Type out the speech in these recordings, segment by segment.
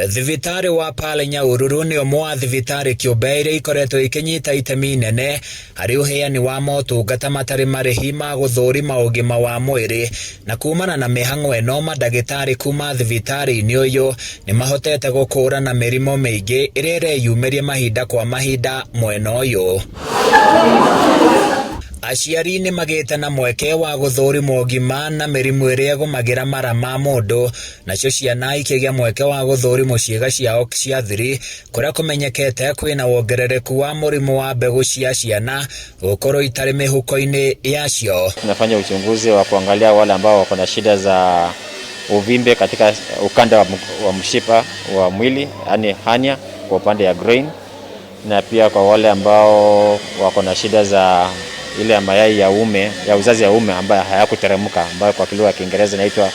Thibitarĩ wa Pearl Nyahururu nĩ ũmwe wa thibitarĩ kĩũmbe iria ikoretwo ikĩnyita itemi inene harĩ ũheani wa motungata matarĩ marĩhi ma gũthũrima ũgima wa mwĩrĩ, na kumana na mĩhang'o ĩno mandagĩtarĩ kuma thibitarĩ-inĩ ũyũ nĩ mahotete gũkũrana mĩrimũ mĩingĩ ĩrĩa ĩreyumĩria mahinda kwa mahinda mwena ũyũ. Aciari nĩ magĩte na mweke wa gũthũrimwo ũgima na mĩrimũ ĩrĩa ĩgũmagĩra mara ma mũndũ, nacio ciana ikĩgĩa mweke wa gũthũrimwo ciĩga ciao cia thiri, kũrĩa kũmenyekete kwĩna wongerereku wa mũrimũ wa mbegũ cia ciana gũkorwo itarĩ mĩhuko-inĩ yacio. Tunafanya uchunguzi wa kuangalia wale ambao wako na shida za uvimbe katika ukanda wa mshipa wa mwili, yani hernia kwa upande ya groin, na pia kwa wale ambao wako na shida za ile ya mayai ya ume ya uzazi ya ume ambayo hayakuteremka, ambayo kwa lugha ya Kiingereza inaitwa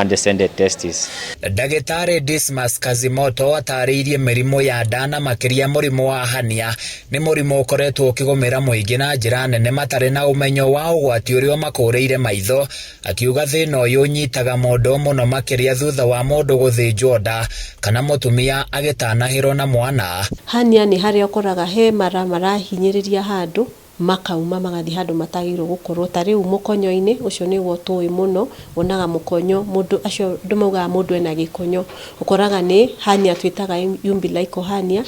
undescended testis. Ndagĩtarĩ Dismas Kazimoto atarĩirie mĩrimũ ya nda na makĩria mũrimũ wa hernia nĩ mũrimũ ũkoretwo ũkĩgũmĩra mũingĩ na njĩra nene matarĩ na ũmenyo wa ũgwati ũrĩa ũmakũrĩire maitho, akiuga thĩna ũyũ ũnyitaga mũndũ mũno makĩria thutha wa mũndũ gũthĩnjwo nda kana mũtumia agĩtanahĩrwo na mwana. Hernia nĩ harĩa ũkoraga he mara marahinyĩrĩria handũ makauma magathiĩ handũ matagĩrĩirwo gũkorwo, ta rĩu mũkonyo-inĩ ũcio nĩguo tũĩ mũno, wonaga mũkonyo mũndũ acio andũ maugaga mũndũ ena gĩkonyo, ũkoraga nĩ hernia twĩtaga umbilical hernia,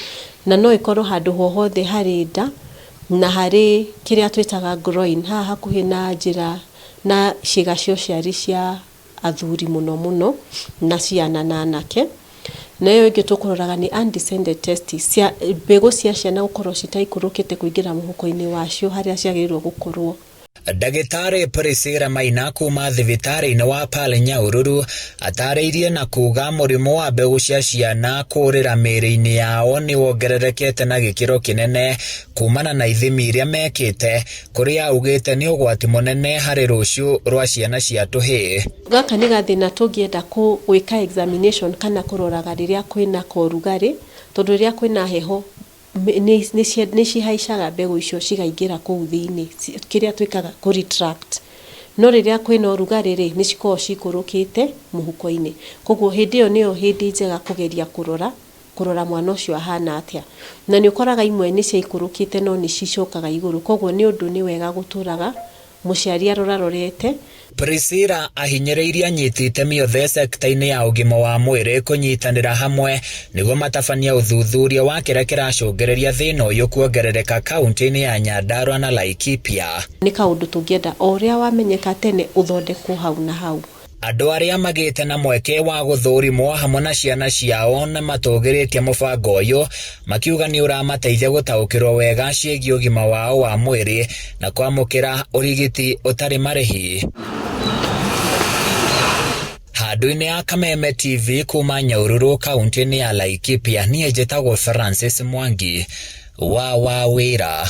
na no ĩkorwo handũ ho hothe harĩ nda na harĩ kĩrĩa twĩtaga groin, haha hakuhĩ na njĩra na ciĩga cia ũciari cia athuri mũno mũno na ciana na anake. Na ĩyo ĩngĩ tũkũroraga nĩ undescended testis, cia mbegũ cia ciana gũkorwo citaikũrũkĩte kũingĩra mũhuko-inĩ wacio harĩa ciagĩrĩirwo gũkorwo. Ndagĩtarĩ Priscilla Maina kuma thibitarĩ-inĩ wa Pearl Nyahururu atarĩirie na kuga mũrimũ wa mbegũ cia ciana kũũrĩra mĩĩrĩ-inĩ yao nĩ wongererekete na gĩkĩro kĩnene kumana na ithimi iria mekĩte, kũrĩa augĩte nĩ ũgwati mũnene harĩ rũciũ rwa ciana cia tũhĩĩ. Gaka nĩ gathĩna tũngĩenda gwĩka examination kana kũroraga rĩrĩa kwĩna korugarĩ, tondũ rĩrĩa kwĩna heho nĩ cihaicaga mbegũ icio cigaingĩra kũu thĩinĩ, kĩrĩa twĩkaga kũ retract. No rĩrĩa kwĩna ũrugarĩ rĩ, nĩ cikoragwo cikũrũkĩte mũhuko-inĩ. Koguo hĩndĩ ĩyo nĩyo hĩndĩ njega kũgeria kũrora mwana ũcio ahana atĩa. Na nĩ ũkoraga imwe nĩ ciaikũrũkĩte no nĩ cicokaga igũrũ. Koguo nĩ ũndũ nĩ wega gũtũraga mũciari arorarorete. Priscilla ahinyĩrĩirie anyiti itemi othe sekta-inĩ ya ũgima wa mwĩrĩ kũnyitanĩra hamwe nĩguo matabanie ũthuthuria wa kĩrĩa kĩracũngĩrĩria thĩna ũyũ kuongerereka kaunti-inĩ ya Nyandarua na Laikipia. Nĩ kaũndũ tũngĩenda o ũrĩa wamenyeka tene ũthondekwo hau na hau. Andũ arĩa magĩte na mweke wa gũthũrimwo hamwe na ciana ciao nĩ matũgĩrĩtie mũbango ũyũ, makiuga nĩ ũramateithia gũtaũkĩrwo wega ciĩgiĩ ũgima wao wa mwĩrĩ na kwamũkĩra ũrigiti ũtarĩ marĩhi. Handũ-inĩ ya Kameme TV kuma Nyahururu kaunti-inĩ ya Laikipia, niĩ njĩtagwo Francis Mwangi wa Wawĩra.